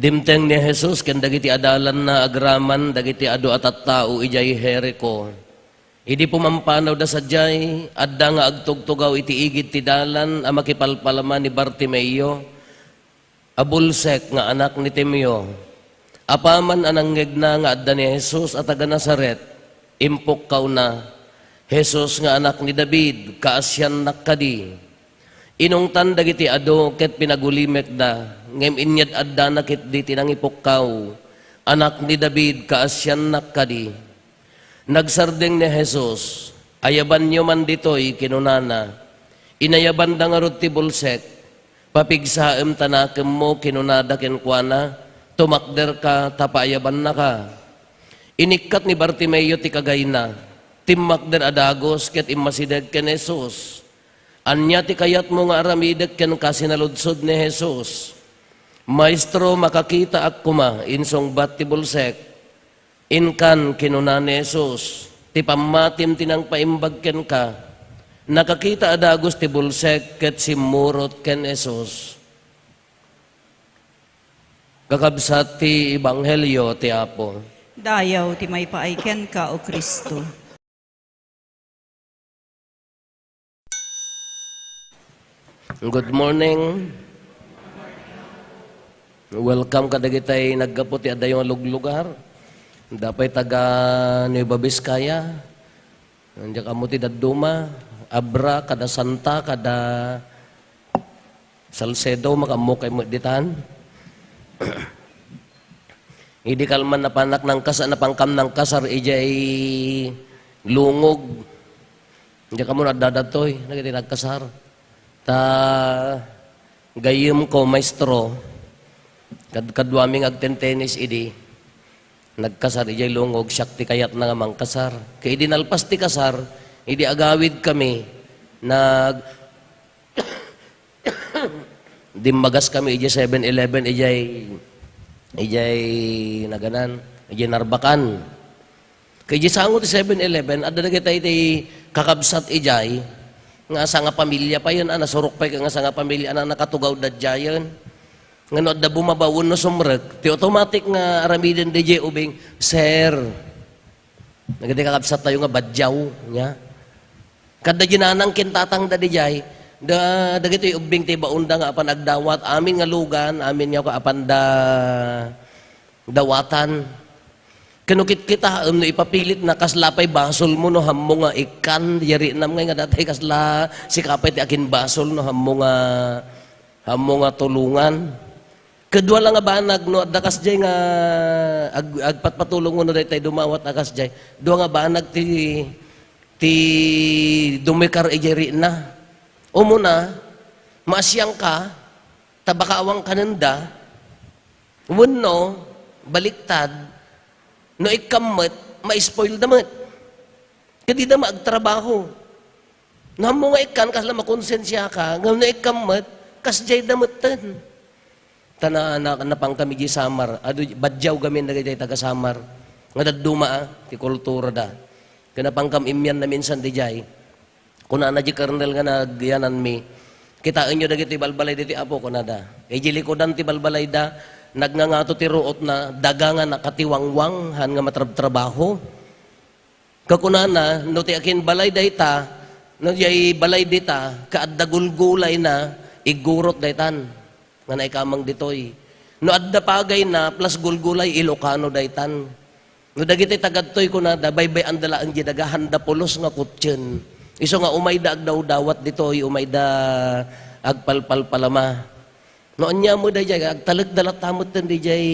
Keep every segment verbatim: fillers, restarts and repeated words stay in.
Dimteng ni Jesus ken dagiti adalanna agraman dagiti adu a tattao idiay Jerico. Idi pumampanaw da sadiay, adda nga agtugtugaw iti igid ti dalan a makipalpalama ni Bartimeo, a bulsek nga anak ni Timeo. Apaman a nangngegna nga adda ni Jesus a taga Nazaret, impukkawna, "Jesus nga anak ni David, kaasiannak kadi." Inungtan dagiti adu ket pinagulimekda, ngem inyad-addana ketdi ti nangipukkaw, "Anak ni David, kaasiannak kadi." Nagsardeng ni Jesus, "Ayabanyo man ditoy," kinunana. Inayabanda ngarud ti bulsek. "Papigsaem ta nakemmo," kinunada kenkuana, "tumakderka ta paayabannaka." Inikkat ni Bartimeo ti kagayna, timmakder a dagus ket immasideg ken Jesus. "Ania ti kayatmo nga aramidek kenka?" sinaludsod ni Jesus. "Maestro, makakitaak koma," insungbat ti bulsek. "Inkan," kinuna ni Jesus, "ti pammatim ti nangpaimbag kenka." Nakakita a dagus ti bulsek ket simmurot ken Jesus. Kakabsat ti Ebanghelio ti Apo. Dayaw ti maipaay kenka, O Cristo. Good morning. Welcome kadagitay naggapu ti adayo nga luglugar. Dapay taga Nueva Vizcaya. Diak ammo ti dadduma, Abra, kada Santa, kada Salcedo, makaammo kay met ditan. Idi kalman napanak nangkasar, napankam nangkasar idiay Lungog. Diak ammo adda datoy, dagiti nagkasar. Ta gayyemko, maestro, kad-, kaduami nga agtentenis idi nagkasar idiay Lungog, siak ti kayatna nga mangkasar. Ket idi nalpas ti kasar, idi agawidkami, nag-, dimmagaskami idiay Seven Eleven, idiay, idiay naganan, idiay Narbacan. Ket idiay sango ti Seven Eleven, adda dagitay ti kakabsat idiay, nga sangapamilia payen, a, nasurok pay nga sangapamilia, a, nakatugaw da idiayen. Nga no adda bumaba wenno sumrek, ti automatic nga aramiden da idiay ubing, "Sir." Dagiti kakabsattayo nga badiaw, nia. Kada dinanang ken tatangda idiay, da-, dagitoy ubbing ti baonda nga apan agdawat, amin nga lugan, amin nga apan da-, dawatan. Ken no kitkitaem no ipapilitna, kasla pay basolmo no hammo nga ikkan, yari nam ngay nga datay kasla sika pay ti akinbasol no hammo nga, hammo nga tulongan. Kadua la nga banag no adda kasdiay nga ag-, agpatpatulong wenno daytay dumawat a kasdiay. Dua nga banag ti, ti dumikar idiay rikna. Umuna, maasianka, ta baka awan kanenda, wenno, baliktad, no ikkam met, ma-spoil da met. Ket dida maagtrabaho. No ammo nga ikkan, kasla makonsensiaka, ngem no ikkam met, kasdiay da metten. Ta na, na, napankam idiay Samar, adu, badiaw gamin dagiti taga Samar, nga dadduma, a, ti kultura da. Ket napankam immian na minsan didiay. Kunana di Colonel nga nagyananmi, "Kitaenyo dagiti balbalay diti, Apo," kunada. Idiay likudan ti balbalayda, nagngangato ti ruotna, daga nga nakatiwangwang, han nga matrabtrabaho. Kakunana, no ti akin balay dayta, no diay balay dita, kaadda gulgulayna, iggurot daytan. Nga naikamang ditoy. No adda pagayna, plus gulgulay, Ilocano daytan. No dagiti tagadtoy, kunada, baybay-anda laeng di dagahan da pulos nga kutien. Isu nga umayda agdawdawat ditoy, umayda agpalpalpalama. No ania met daydiay, agtalekda latta metten didiay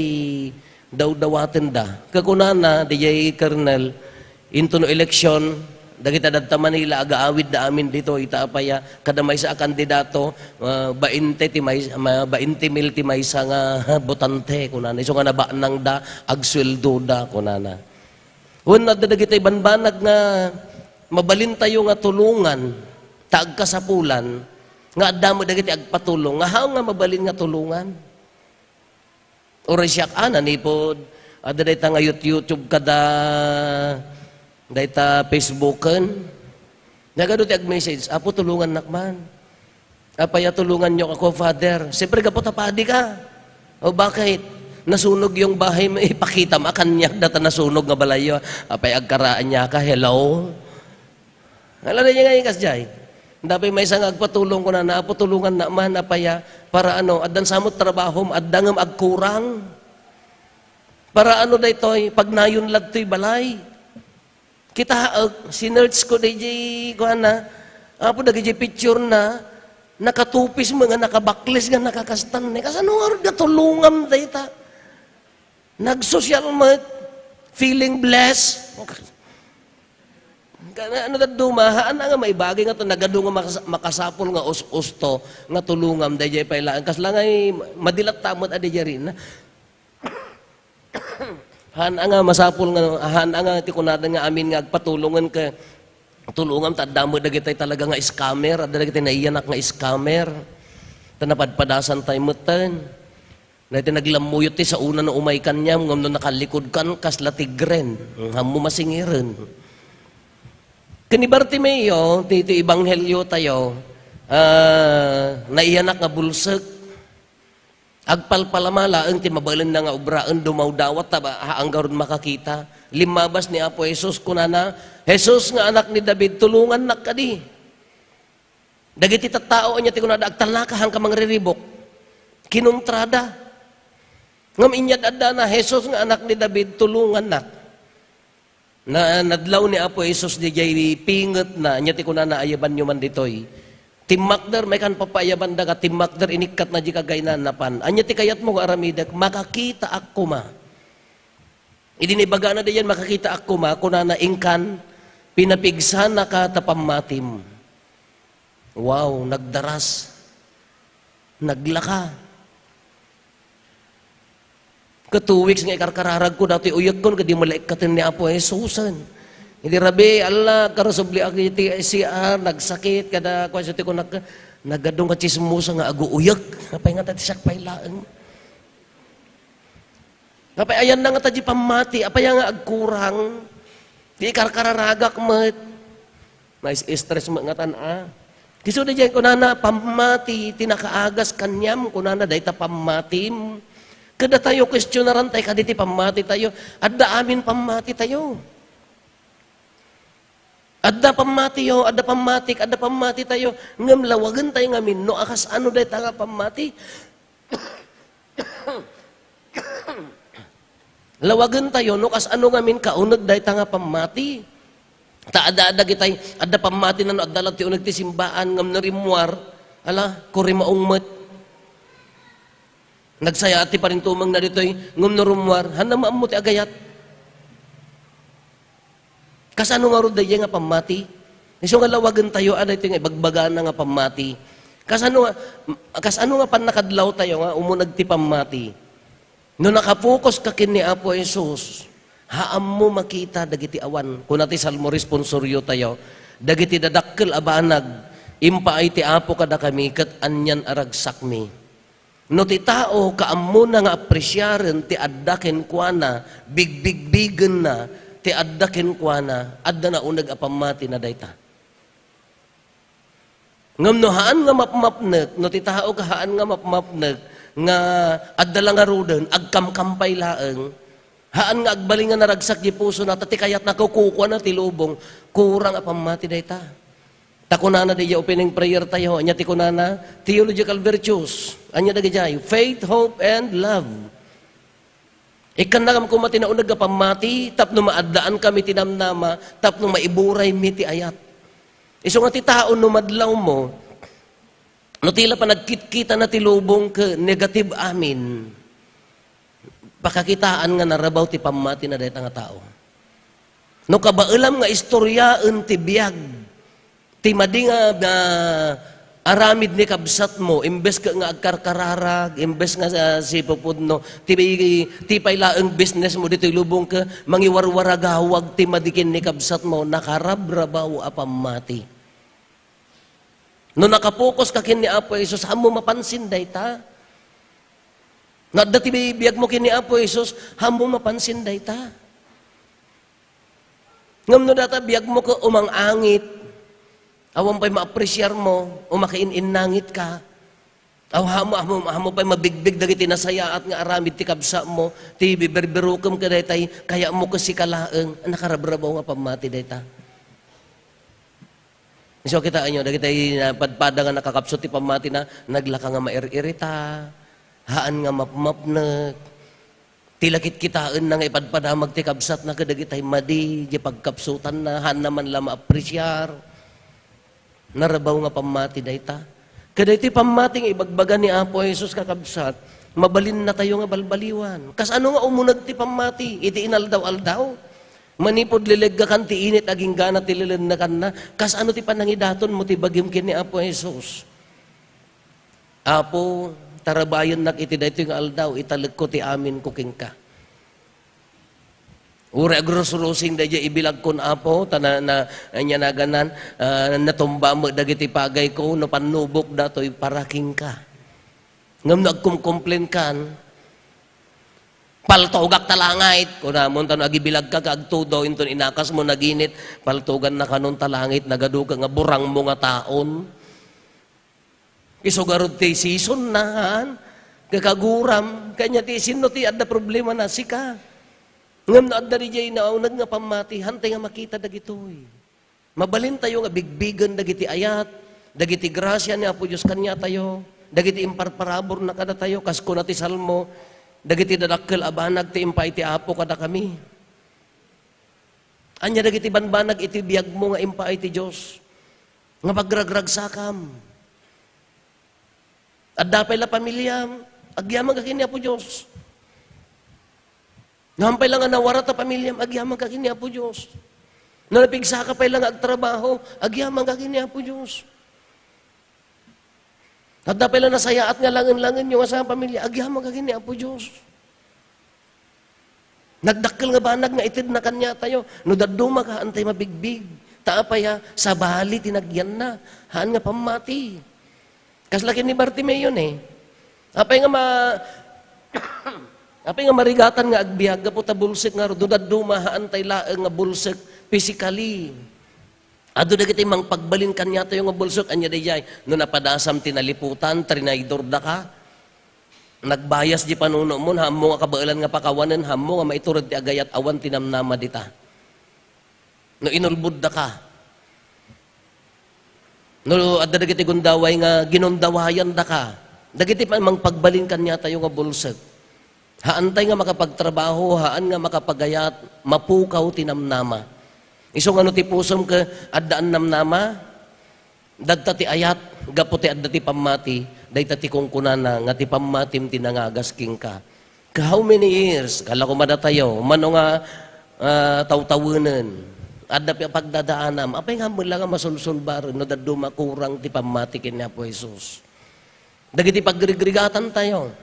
dawdawatenda. Kakunana, didiay Colonel, into no eleksyon, dagiti dadta Manila, agaawidda amin ditoy, ita apaya, kada maysa a kandidato, ah, bainte ti may-, ma-, bainte mil ti maysa nga botante, kunana. Isu nga nabanangda, agsueldoda, kunana. Wen, adda dagiti banbanag nga mabalintayo nga tulongan, ta agkasapulan, nga adda met dagiti agpatulong, nga haw nga mabalin nga tulongan. Uray siak, a, nanipod, adda dayta nga Yout-, YouTube kada dayta Facebooken. Nagadu ti ag-message, "Apo, tulongannak man." "Apay a tulonganyo ako, Father?" "Siyempre, gapu ta padi ka." "O, bakit?" Nasunog yung bahay mo, ipakitam a kaniak data nasunog nga balayyo. Apay agkaraan niya ka, hello? Ala na niya nga ikas jay. Dapay maysa nga agpatulong ko na, "Apo, tulungan na man, apaya, para ano, addan samot trabahom, adda ngem agkurang. Para ano daytoy, pagnayon ladtoy balay." Kita, uh, sinearch ko di jay, kuana, apo dagiti picture na, nakatupis mo nga nakabaklis nga nakakastan ni. Kasano nga rod nga tulongam dayta? Nag-social mo, feeling blessed. Kana, ano, dadduma, haan nga maibagi nga to, nagadu nga makas-, makasapul nga us-, usto, nga tulongam, dayjay pay laeng. Kasla nga, eh, madilat tamot, adi jay rin. Haan nga masapul nga, haan nga ti kunada nga amin nga agpatulongen ka, tulongam, ta adda met dagitay talaga nga scammer, adda dagitay naiyanak nga scammer. Ta napadpadasan tayo metten. Dagiti naglammuyot ti saona no umay kaniam, ngem no nakalikod kan, kasla tigren. Hammo masingiren. Ken ni Bartimeo, ti, ti ebanghelyo tayo, ah, naiyanak nga bulsek. Agpalpalama laeng ti mabalinna nga obraen, dumawdawat ta ba, haan ngarud makakita. Limmabas ni Apo Jesus, kunana, "Jesus nga anak ni David, tulongannak kadi." Dagiti tattao, ania ti kunada, "Agtalnaka, haanka mangriribuk." Kinuntrada. Ngem inyad-addana, "Jesus nga anak ni David, tulongannak." Na, nadlaw ni Apo Jesus diay pingetna, ania ti kunana, "Ayabanyo man ditoy. Timmakder, maykan papaayabanda nga timmakder, inikkatna diay kagaynanapan. Ania ti kayatmo nga aramidek? Makakitaak koma." Idi nibagana diay, "Makakitaak koma," kunana, "Inkan, pinapigsanaka ta pammatim." Wow, nagdaras. Naglaka. Ka two weeks nga ikarkararagko, datoy uyekkon, ket di met la ikkaten ni Apo Jesusen. Idi rabii, ala, karusubli ak iti C R, nagsakit, kada, kuan, so ti kunak, nagadu nga tsismosa nga aguuyek. Apay nga ta ti siak pay laeng. Apay ayanna nga ta di pammati, apay nga agkurang? Di ikarkararagak met. Mais-stress met ngatan a. Isu diay kunana, "Pammati ti nakaagas kaniam," kunana, "dayta pammatim." Ket datayo, questionaran tayo kadi ti pammati tayo. Adda amin pammati tayo. Adda pammatiyo, adda pammatik, adda pammati tayo. Ngem lawagen tayo ngamin no a kas ano dayta nga pammati. Lawagen tayo no kas ano ngamin kauneg dayta nga pammati. Ta adda, adda kitay, adda pammati na no adda la ti uneg ti simbaan, ngem no rimmuar, ala, kurimaong met. Nagsaya ti parintumengna ditoy, ngem no rummuar, haan na maammo ti agayat. Kasano ngarud daydiay nga pammati? Isu nga lawagen tayo, a, daytoy nga ibagbagana nga pammati. Kasano nga, kasano nga pannakadlaw tayo nga umuneg ti pammati? No nakapokus ka ken ni Apo Jesus, haanmo makita dagiti awan. Kuna ti Salmo responsorio tayo, "Dagiti dadakkel a banag, impaay ti Apo kadakami, ket anian a ragsakmi." No ti tao kaammona nga apresiaren ti adda kenkuana, bigbigbigenna ti adda kenkuana, adda nauneg a pammatina dayta. Ngem no haan nga mapmapnek, no ti tao ka haan nga mapmapnek, nga adda la ngaruden, agkamkampay laeng, haan nga agbalin nga naragsak ti pusona, ta ti kayatna kukuana ti lubong, kurang a pammati dayta. Ta kunana diay opening prayer tayo, ania ti kunana? Theological virtues. Ania dagidiay? Faith, hope, and love. Ikkannakam koma ti nauneg a pammati, tapno maaddaan kami ti namnama, tapno maiburay mi ti ayat. Isu nga ti tao no madlaw mo, no ti la panagkitkitana ti lubong ket negative amin, pakakitaan nga narabaw ti pammatina dayta nga tao. No kabaelam nga istoriaen ti biag, ti madi nga, nga aramid ni kabsatmo, imbes ka nga agkarkararag, imbes nga, ah, sipupudno, ti, ti pay laeng business mo ditoy lubong ka, mangiwarwaragawag ti madi ken ni kabsatmo, nakarabrabaw a pammati. No nakapokus ka ken ni Apo Jesus, haanmo mapansin dayta. No adda ti biag mo ken ni Apo Jesus, haanmo mapansin dayta. Ngem no dayta biag mo ket umang-angit, awan pay maapresiar mo, o makain-innangit ka, Aw, hamo, hamo, hamo pay mabigbig dagiti nasayaat nga aramid ti kabsatmo, ti biberbirukem kadaytay, kayatmo ket sika laeng, nakarabrabaw nga pammati dayta. So, kitaenyo, dagiti napadpada nga nakakapsut ti pammatina, naglaka nga mair-irita, haan nga mapmapnek. Ti la kitkitaenna nga ipadpadamag ti kabsatna kadagitay madi, di pagkapsutanna, haanna man la maapresiar. Narabaw nga pammati dayta. Kadaytoy pammati nga ibagbaga ni Apo Jesus, kakabsat, mabalinna tayo nga balbaliwan. Kasano nga umuneg ti pammati iti inaldaw-aldaw? Manipud lileggakan ti init agingga ti lilennekanna, kasano ti panangidatonmo ti bagim ken ni Apo Jesus? Apo, tarabayennak iti daytoy nga aldaw, italekko ti aminko kenka. Uray agrusrusing daydiay ibilagkon, Apo, ta na, na, ania naganan, ah, natumba met dagiti pagayko, no pannubok datoy para kenka. Ngem no agkumkumplenkan, "Paltogak ta langit," kunamon, ta no agibilagka ket agtudo, inton inakasmo naginit, paltoganna kanon ta langit, nagaduka nga burangmo nga taon. Isu garud ti season na, haan? Kakaguram, kanya ti sinno ti adda problema na sika. Ngem no adda diay nauneg nga pammati, hantay nga makita dagitoy. Mabalin tayo nga bigbigen dagiti ayat, dagiti grasia ni Apo Dios kaniatayo, dagiti imparparaburna kadatayo, kas kuna ti Salmo, dagiti dadakkel a banag ti impaay ti Apo kadakami. Ania dagiti banbanag iti biagmo nga impaay ti Dios? Nga pagragragsakam. Adda pay la pamiliam, agyamangka ken ni Apo Dios. Ngem pay la nga nawara ta pamiliam, agyamangka ken ni Apo Dios. No napigsaka pay la nga agtrabaho, agyamangka ken ni Apo Dios. Adda pay la nasayaat nga langen-langenyo nga sa pamilya, agyamangka ken ni Apo Dios. Nagdakkel nga banag nga itedna kaniatayo. No dadduma ka, haantay mabigbig. Ta apay a, sabali ti nagyanna. Haan nga pammati. Kasla ken ni Bartimeo ne. Apay nga ma-, apay nga marigatan nga agbiag gapu ta bulsek ngarud. No dadduma, haantay laeng nga bulsek physically. Adu dagiti mangpagbalin kaniatayo nga bulsek, ania daydiay? No napadasam ti naliputan, trinaydordaka, nagbayas di panunomon, haanmo nga kabaelan nga pakawanen, haanmo nga maitured ti agayat, awan ti namnama dita. No inulboddaka, no adda dagiti gundaway nga ginundawayandaka, dagiti pa-, mangpagbalin kaniatayo nga bulsek. Haantay nga makapagtrabaho, haan nga makapagayat, mapukaw ti namnama. Isu nga no ti pusom ket addaan namnama, dagta ti ayat, gapu ti adda ti pammati, dayta ti kunkunana nga ti pammatim ti nangagas kenka. Ka how many years? Kala ko madatayo, mano nga, ah, tawtawenen. Adda pay pagdadaanam. Apay nga, mula nga masulsulbar, no dadduma kurang ti pammati ken ni Apo Jesus. Dagiti pagrigrigatan tayo.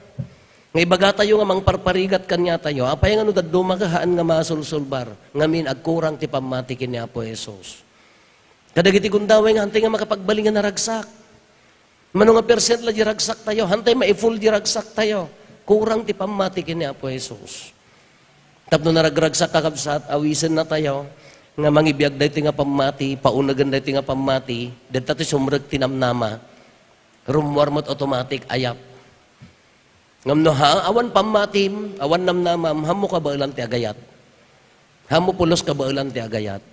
Nga ibaga tayo nga mangparparigat kaniatayo, apay nga no dadduma ka haan nga masulsulbar, ngamin agkurang ti pammati ken ni Apo Jesus. Kadagiti gundaway nga hantay nga makapagbalin nga naragsak. Mano nga percent la di ragsak tayo, hantay maiful di ragsak tayo. Kurang ti pammati ken ni Apo Jesus. Tapno naragragsak, kakabsat, awisenna tayo nga mangibiag daytoy nga pammati, paunegen daytoy nga pammati, dagta ti sumrek ti namnama. Rummuar met automatic, ayat. Ngem no ha, awan pammatim, awan namnamam, haanmo kabaelan ti agayat. Haanmo pulos kabaelan ti agayat.